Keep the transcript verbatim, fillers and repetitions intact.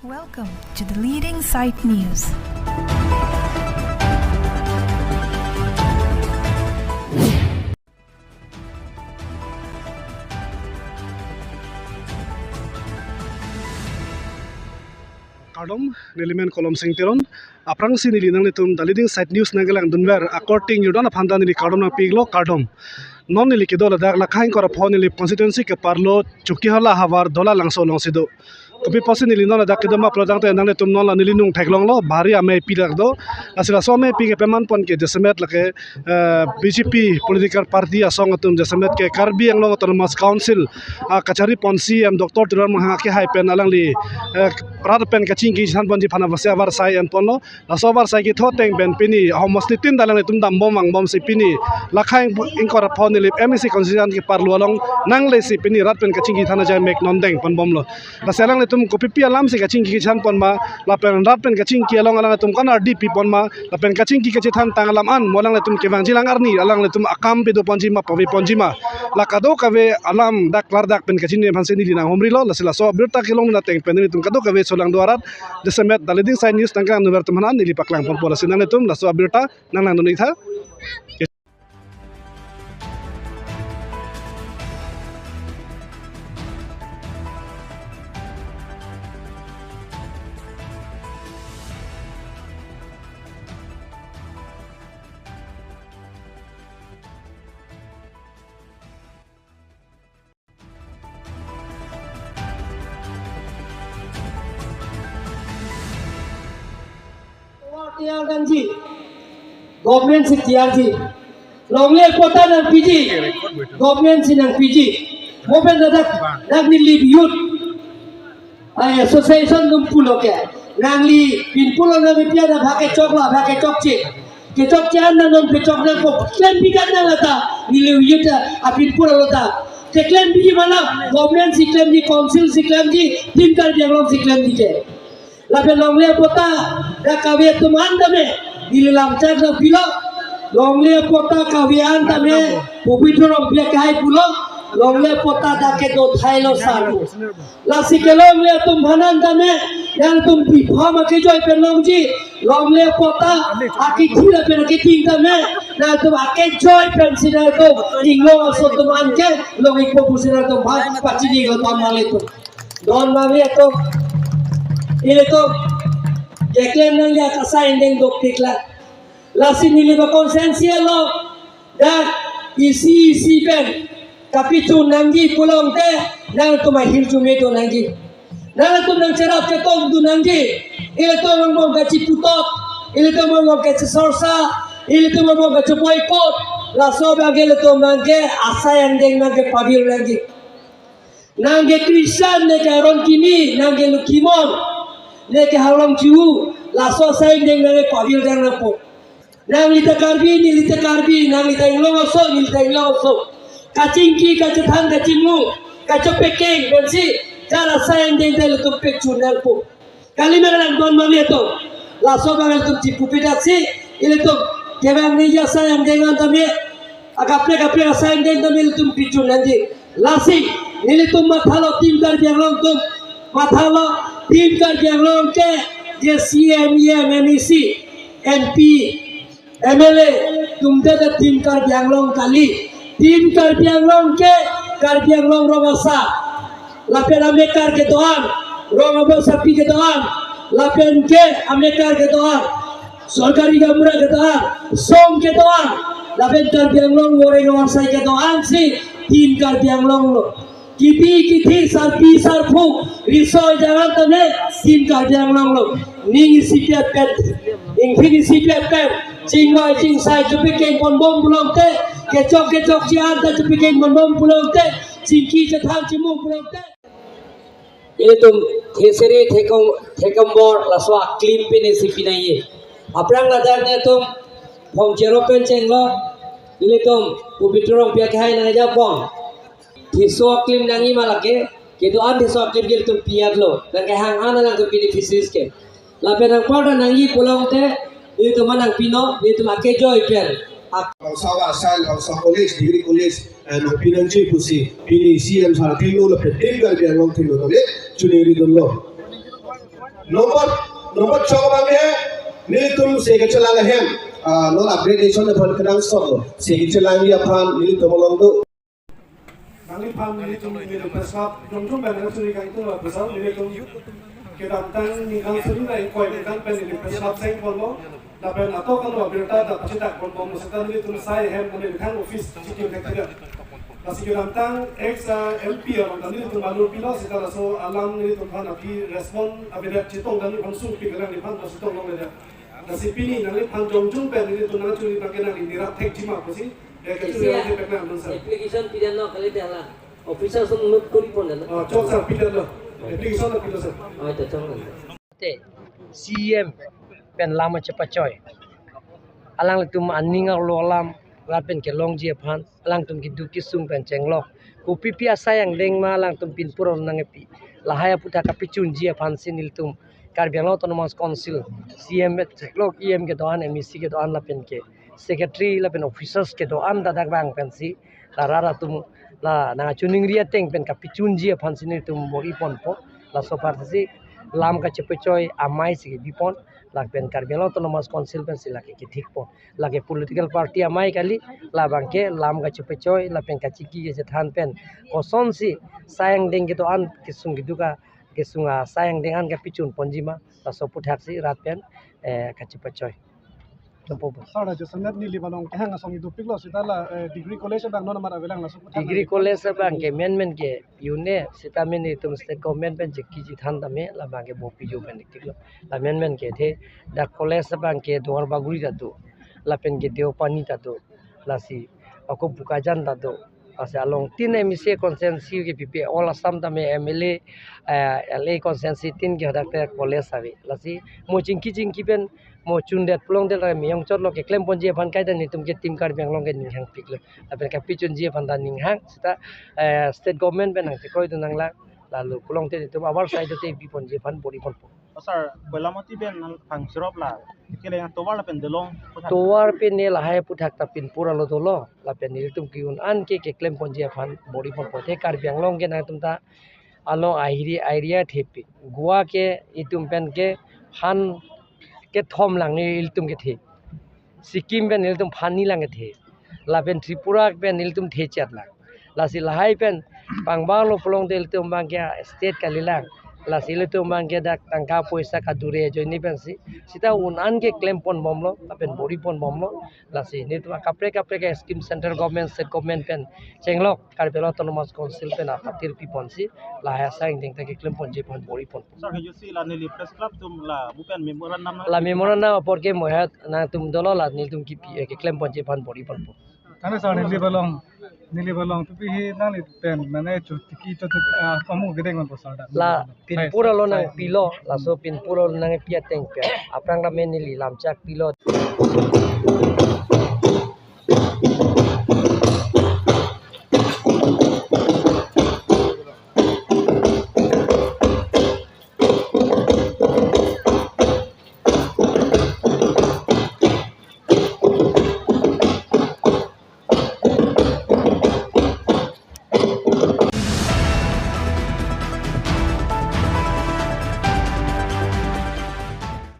Welcome to the leading site news. Kardom, neli men Kolom Sing Teron. Aphrangsi neli nanglitum the leading site news nangkelangdunver akorte judon aphan ta neli kardom nangpi-iklo, kardom. Non neli kedo ladak Lakha ingkoi ra pho Nilip constituency keparlo Chokihola havar Dola Langso alongsi do. Kopi pusi neli non ladak kedo ma pulotangte nanglitum non la neli nung theklonglo, bari amei pi dak do. Lasi laso amei pi ke peman pon ke jasemet lake, eh, B J P political party asong atum jasemet ke Karbi Anglong Autonomous Council, ah, kachari pon C E M Doctor Tuliram Ronghang akehai pen alangli, eh, rat pen kachingki chethan ponji aphan avasi avarsai en ponlo. Laso avarsai ketho ateng pen pini homosti tin ta alanglitum dambom vangbomsi pini Lakha ing-, ingkoi ra pho Nilip M A C constituency keparlo along nanglesi pini rat pen kachingki than ajai mek non deng ponbomlo. Lasi alanglitum kopipi alamsi kachingki kechethan pon ma, lapen rat pen kachingki along alanglitum ko-an ardi pi pon ma, lapen kachingki kachethantang alam an mo alanglitum kevangjilang arni alanglitum akam pado ponji ma, pave ponji ma, la kadokave alam dak klardak pen kachini aphansi neli nanghumrilo. Lasi laso abirta kelongdun ateng pen nelitum kadokave solangdo arat jasemet the leading site news nangkelangdunver atum aphan neli paklang ponpo. Lasi nanglitum laso abirta nanglangdun-iktha. Tiyar dangji, government si tiyarji. Longle patta nangpiji, government si nangpiji. Mo pen ladak, dak Nilip youth, ah, association atum pulo ke, nangli pinpul nangpi aphan abhag kechok lo, abhag kechokche. Kechokche an nang non pechok nangpo, klem pi kan nang lata, Nilip youth, ah, pinpul lo ta. Keklem pi mana, government si klemji, council si klemji, Team Karbi Anglong si klemji ke. Lapen longle patta dak kave atum an tame neli lamchak nangpilo. Longle patta kave an tame Pobitro Rongpi akehai pulo, longle patta dak kedo thailo sar pu. Lasi kelongle atum aphan an tame nangtum pi aphan akejoi pen longji, longle patta akithi lapen akiting tame nangtum akejoi pensi nangtum Inglong aso atum an ke long-ikpo pusi nangtum aphan pachinilo, ton nanglitum. Don mami atum, ilitum keklem nangji asai angdeng dokpiklo. Lasi Nilip a-constituency along dak isi isi pen kapachun nangji pulote nangtum ahirjume do nangji. Nangtum nangcherap chetongdun nangji. Ilitum angbong kachiputok, ilitum angbong kachisorsa, ilitum angbong kachiboycott. Laso abang ke ilitum abang ke asai angdeng abang ke pavir nangji. Nang ke Christian, ne ke Aaron Kimi, nang ke Luki Mon, ne ke Harlong Jihu, laso asai angdeng nang ke pavir dang nangpo. Nangli ta Karbi, neli ta Karbi, nangli ta Inglong aso, neli ta Inglong aso. Kachingki, kachethan, kachimung, kachepekeng pensi jar asai angdeng ta ilitum pachun nangpo. Kali, menang don mami atum. Laso abang ilitum chipupe daksi, ilitum kevang nangji asai angdeng an tame, akaprek kaprek asai angdeng tame ilitum pachun nangji. Lasi nelitum mathalo Team Karbi Anglong atum, mathalo Team Karbi Anglong ke je C E M, E M, M A C, M P, M L A atum ta Team Karbi Anglong kali. Team Karbi Anglong ke Karbi Anglong rong asar, lapen amekar kedo-an, rong abosapi kedo-an, lapen ke amekar kedo-an, sorkari gaonbura kedo-an, song kedo-an, lapen Karbi Anglong voreng avarsai kedo-an si Team Karbi Anglong lo. Kipi kithi, sarpi sarpo, riso ejang an tame Team Karbi Anglong lo. Ning isi pi pen, ingphin isi pi pen, chingvai chingsai chepekeng ponbom pulote, kechok kechokche an ta chepekeng ponbom pulote, chingki chethan chimung pulote, ilitum thesere thekom, thekombor laso aklim pen isi pi nangji. Aphrang ladak nelitum phong cherok pen chenglo, ilitum Pobitro Rongpi akehai nangja pon. Theso aklim nangji ma lake, kedo-an theso aklim ke ilitum pi-etlo, nang kehang an nangtum beneficiaries ke. Lapen anparta nangji pulote, ilitum nangpinon, ilitum akejoi pen. Ak- Bangso asai, bangso college, degree college, eh, nangpi nangji pusi, pini C E M sar athengno lapen Team Karbi Anglong athengno tame choningri dunlo. Number, number chok abang ke, nelitum se kechelang ahem, ah, non upgradation aphan kenangsot lo, se kechelangji aphan nelitum along do. Nangliphan nelitum neli press club jongjong pen nangchuri kangtung la pusat nelitum kedamtang ningkan suri ra ingkoi ningkan pen neli press club seng ponlo. Lapen atok alo abirta ta pachitak ponpo mo seta nelitum sai hem kami bithang office chikim thek tidak. Lasi kedamtang ex, ah, M P along ta nelitum alur pilo seta laso alam nelitum aphan aphi respond avedet, chetong dan aphan sungpik lang, nangliphan ta chetong longledet. Lasi pini nangliphan jongjong pen nelitum nangchuri abang ke nangli nirap thekji ma pusi. Eh, kachuri, isi ya, nangli pekna aman sir. Application pidetlo kali, hala officer atum note kori pon detlo. Oh, chok sir, pidetlo. Application ta pilo sir. Oh, ito chok na. Te, C E M pen lam chepachoi. Alanglitum aning arlo alam, rat pen kelongji aphan, alangtum keduk kesung pen chenglok. Kopipi asai angdeng ma alangtum pinpur along nangkepi. Lahai aphuthak kapechunji aphansi nelitum Karbi Anglong Autonomous Council, C E M theklok, E M kedo-an, M A C kedo-an lapen ke secretary lapen officers kedo-an ta dak bang pensi la rat atum la nangchiningri ateng pen kapechunji aphansi nelitum bor-i ponpo. Laso apharsi lam kachepachoi amei si kebi pon, lapen Karbi Anglong Autonomous Council pensi lake kethik pon. Lake political party amei kali, labang ke lam kachepachoi lapen kachingki kachethan pen kosonsi sai angdeng kedo-an kesung keduk a kesung asai angdeng an kapechun ponji ma, laso aphuthak si rat pen, eh, kachepachoi. Tumpo bo. Sir, la jasemet neli malong kehang asong idupiklo seta la, eh, degree college abang non amar avelang laso aphuthak. Degree college abang ke menmen ke pune seta men itum state government pen chingki chethan tame labang ke bo piju pen diktiklo. La menmen ke the dak college abang ke Duarbagori ta do, lapen ke Deopani ta do, lasi ako Bokajan ta do. Lasi along tin M A C constituency kepipe, all Assam tame M L A, eh, L A constituency tin ke hadak te college ave. Lasi mo chingki chingki pen mo chundet pulote la miyong chotlo, keklem ponji aphan kaita nelitum ke Team Karbi Anglong ke ninghangpiklo. Lapen kapechunji aphan ta ninghang seta, eh, state government pen nangchekroidun nanglang, lalu pulote nelitum abar side te bi ponji aphan bor-i ponpo. Oh, sir, Koilamati pen nang pangchirop la, kele yang tovar lapen dolong. Tovar pen ne lahai aphuthak ta pinpur alo dolo, lapen nelitum ke-un an ke keklem ponji aphan bor-i ponpo. The Karbi Anglong ke nangtum ta along ahiri area thepi. Goa ke itum pen ke phan kethom lang nelitum kethe. Sikkim pen nelitum phan ni lang kethe. Lapen Tripura pen nelitum the chet lang. Lasi lahai pen pangbanglo pulote ilitum abang ke state kalilang. Lasi ilitum abang ke dak tangka poisa kadure ajoine pensi seta un an ke klem ponbomlo, lapen bor-i ponbomlo. Lasi nelitum akaprek kaprek ke scheme central government, state government pen chenglok, Karbi Anglong Autonomous Council pen apatir pi ponsi lahai asai angdeng ta keklem ponji aphan bor-i pon. Sir, kejutsi la neli press club atum la bupon memorandum nang. La memorandum apor ke mohat nangtum dolo, la nelitum kipi, eh, keklem ponji aphan bor-i ponpo. Tangte sir, neli balong, neli balong tupi hi nangli pen mane chotiki chotik, ah, pamu gedeng man po sir da. La pinpur alo nangpilo, laso pinpur alo nangpi ateng pen aphrang tame neli lamchak pilo.